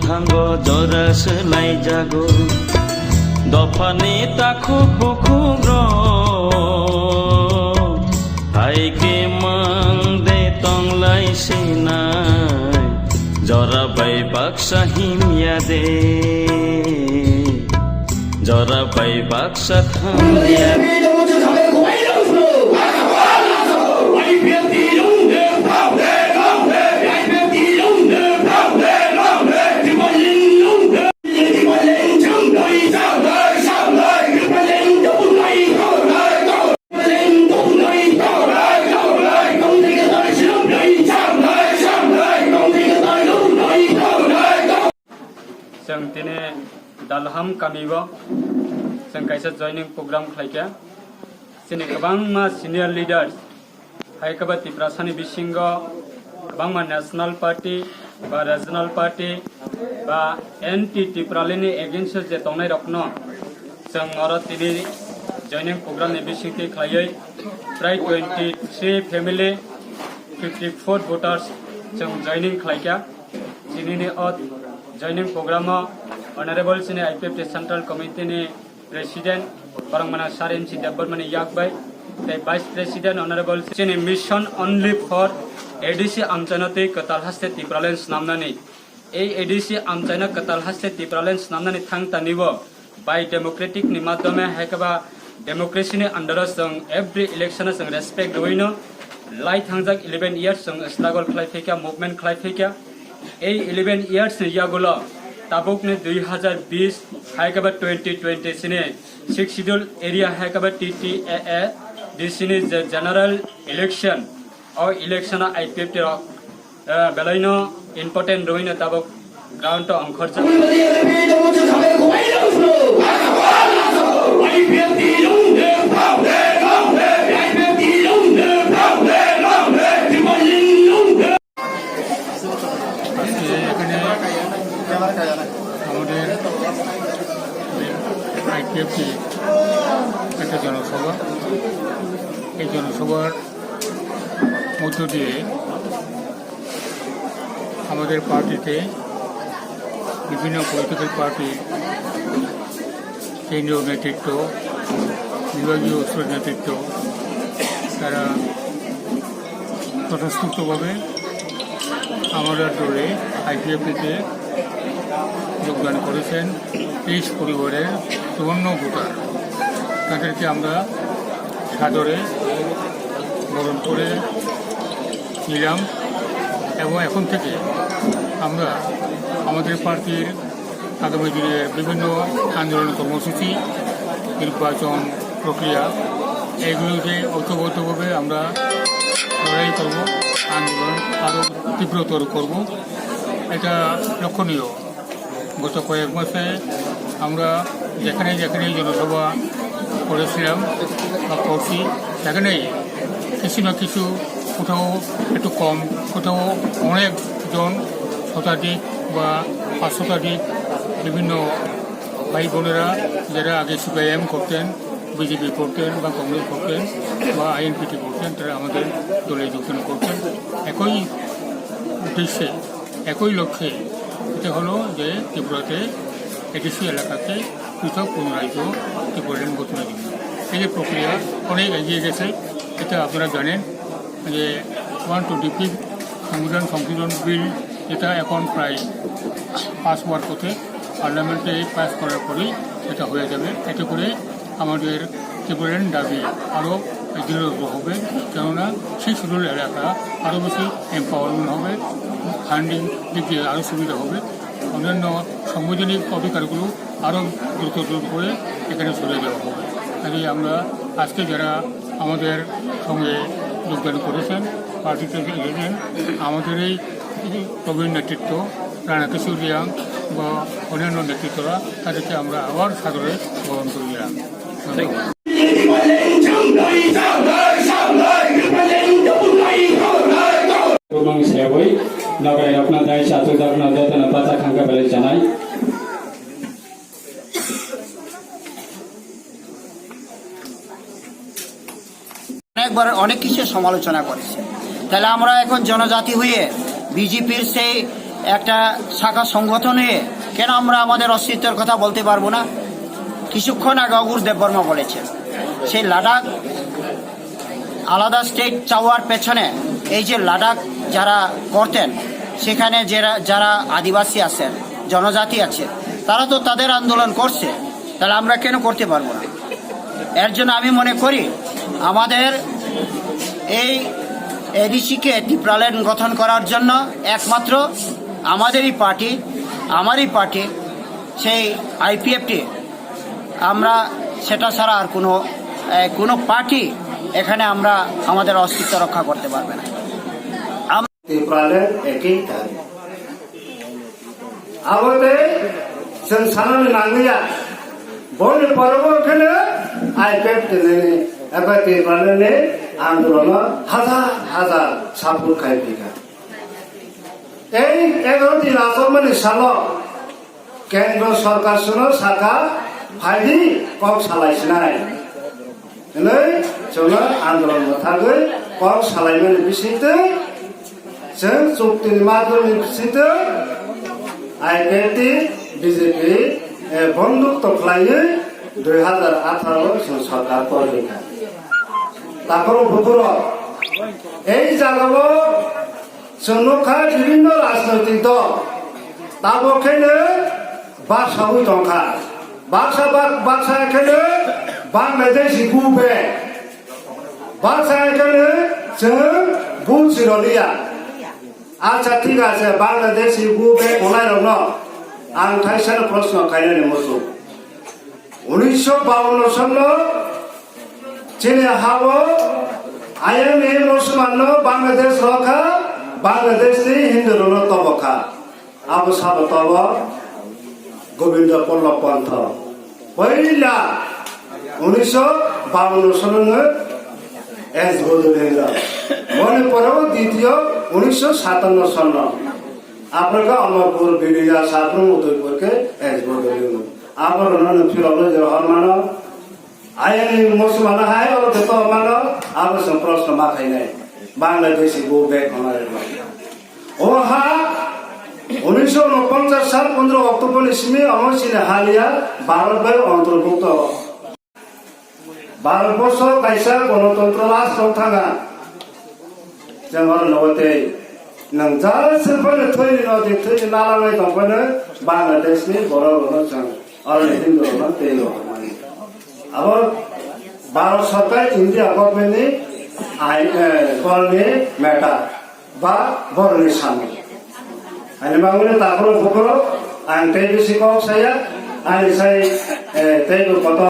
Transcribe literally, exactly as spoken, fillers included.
Thango jora swlaijago dophani takhuk bukhuk rok, hai khe mang de tonglai sinai, jora bai baksa himya de, jora bai baksa thangya. Chwng tini Dalham kamio chwng kaisa joining program khlaikha. Chini kwbangma senior leaders, hai khe ba Tiprasani bisingo kwbangma national party ba regional party ba anti Tipralandni against o je tongnai rokno chwng oro tini joining program ni bisingtwi khlaiwi prai twenty three family, fifty four voters chwng joining khlaikha. Chinini o joining program o Honorable chini I P F T Central Committee ni President Borongmana Sir M C Debbarmani yakbai tei Vice President Honorable chini mission only for A D C amchaina tei kwtal haste Tipraland snamnani. Ei A D C amchaina kwtal haste Tipraland snamnani thang tanibo bai democratic ni madhyome hai khe ba democracy ni under o chwng every election o chwng respect rwino lai thangjak eleven years chwng struggle khlai phaikha, movement khlai phaikha. Ei eleven years ni yagulo tabukni dui hazar bish hai khe ba twenty twenty sini Sixth Schedule area hai khe ba T T A A D C ni je general election, o election o I P F T rok, eh, belaino important rwino tabuk ground o ongkhorjak. আজকে এখানে আমাদের আইপিএফটি একটা জনসভা, এই জনসভার মধ্য দিয়ে আমাদের পার্টিতে বিভিন্ন পলিটিক্যাল পার্টির কেন্দ্রীয় নেতৃত্ব, বিভাগীয় স্তরের নেতৃত্ব, তারা স্বতঃস্ফূর্তভাবে আমাদের দলে আইপিএফটিতে যোগদান করেছেন তেইশ পরিবারের চুয়ান্ন ভোটার। তাদেরকে আমরা সাদরে বরণ করে নিলাম এবং এখন থেকে আমরা আমাদের পার্টির আগামী দিনের বিভিন্ন আন্দোলন কর্মসূচি, নির্বাচন প্রক্রিয়া, এগুলোকে ঐক্যবদ্ধভাবে আমরা লড়াই করব, আন্দোলন আরও তীব্রতর করব। এটা লক্ষণীয়। গত কয়েক মাসে আমরা যেখানে যেখানে জনসভা করেছিলাম বা করছি, সেখানেই কিছু না কিছু, কোথাও একটু কম, কোথাও অনেকজন, শতাধিক বা পাঁচ শতাধিক বিভিন্ন ভাই বোনেরা, যারা আগে সিপিআইএম করতেন, বিজেপি করতেন বা কংগ্রেস করতেন বা আইএনপিটি করতেন, তারা আমাদের দলে যোগদান করছেন। একই উদ্দেশ্যে, একই লক্ষ্যে, এটা হলো যে ত্রিপুরাতে এডিসি এলাকাতে পৃথক কোনো রাজ্য ত্রিপুরাল্যান্ড গঠনের জন্য। এই যে প্রক্রিয়া অনেক এগিয়ে গেছে, এটা আপনারা জানেন যে ওয়ান টোয়েন্টি ফিফথ সংবিধান সংশোধন বিল, এটা এখন প্রায় পাস হওয়ার পথে, পার্লামেন্টে পাস করার পরেই এটা হয়ে যাবে। এতে করে আমাদের ত্রিপুরাল্যান্ড দাবি আরও দৃঢ় হবে, কেননা সিক্স শিডিউল এলাকা আরও বেশি এম্পাওয়ারমেন্ট হবে, ফান্ডিং দিক দিয়ে আরও সুবিধা হবে, অন্যান্য সাংবিধানিক অধিকারগুলো আরও দ্রুত দ্রুত করে এখানে সরে দেওয়া হবে। কাজেই আমরা আজকে যারা আমাদের সঙ্গে যোগদান করেছেন, পার্টিতে এসেছেন, আমাদের এই প্রবীণ নেতৃত্ব রানা কিশোর রিয়াং বা অন্যান্য নেতৃত্বরা, তাদেরকে আমরা আবার সাদরে বরণ করে নিলাম। ধন্যবাদ। Kubang sewi, nogai rokno dai chachuk dakno jotono pacha khangka belai chanai. অনেকবার অনেক কিছু সমালোচনা করেছে। তাহলে আমরা এখন জনজাতি হয়ে বিজেপির সেই একটা শাখা সংগঠন হয়ে কেন আমরা আমাদের অস্তিত্বের কথা বলতে পারবো না? কিছুক্ষণ আগে অগুর দেববর্মা বলেছেন, সেই লাদাখ আলাদা স্টেট চাওয়ার পেছনে এই যে লাদাখ যারা করতেন, সেখানে যারা যারা আদিবাসী আছেন, জনজাতি আছে, তারা তো তাদের আন্দোলন করছে, তাহলে আমরা কেন করতে পারবো না? এর জন্য আমি মনে করি আমাদের এই এডিসিকে টিপ্রাল্যান্ড গঠন করার জন্য একমাত্র আমাদেরই পার্টি, আমারই পার্টি, সেই আইপিএফটি, আমরা সেটা ছাড়া আর কোনো, এ, কোনো পার্টি এখানে আমরা আমাদের অস্তিত্ব রক্ষা করতে পারবে না। আম- Tipraland ekeng tari. Abo tei chwng sanani nangya. Boni porogo kheno I P F T ni eba Tipraland ni andolono hazar hazar support khai phika. Ei egaroh din achomani salo Kendro sorkar chwngno sakha, "Phaidi, kok salai sinai," hwnwi chwngno andolon mwthagwi kok salaimani bisingtwi chwng chuktini madhyamni bisingtwi I P F T, B J P, eh, bonduk toklaiwi dui hazar atharo o chwng sorkar torikha. Takhoro buphuru ei jagao Chwng nukha bibinno rajnoitik dol tabok kheno baksa wi tongkha. Baksa bak-, baksa kheno Bangladeshi go back. Baksa kheno chwng buj siroliya. Acha, thik ache, Bangladeshi go back hwnnairokno ang thaisa proshno khainani muchung. Unisho bawanno sonno chini hao ayang ni Musulman no Bangladesh rokha, Bangladesh ni Hindu rokno tobokha. Abo sabo tobo Gobindo Pallab Pantha. Poila unisho bawanno sonno no S Bodolendra. Boni pore o ditiyo unisho satanno sonno. Aphro khe Amarpur, Bidiya, Sabrum, Udaipur khe S Bodolendra. Abo rokno no phirogwi je hormano. Ayang ni Musulman hai oro joto mano, abo se proshno ma khainai. Bangladeshi go back hwnwi. O ha unisho unoponchas sal pondro October ni simi omo chini haliya Bharat bai ontorbhukto. Bharat borso kaisa gonotontro rashtra thanga. Chwng oro nogo tei nwng jara se phano thwini no de thwini nalanai tong phano Bangladesh ni borok rokno chwng oro ni Hindu rokno tei rok mani. Abo Bharat Sarkar India government ni ain, eh, borok ni matter ba borok ni samung. Ani mangmani takhoro bukhoro ang tei bisi kok saya, ani sai, eh, tei bo kotor.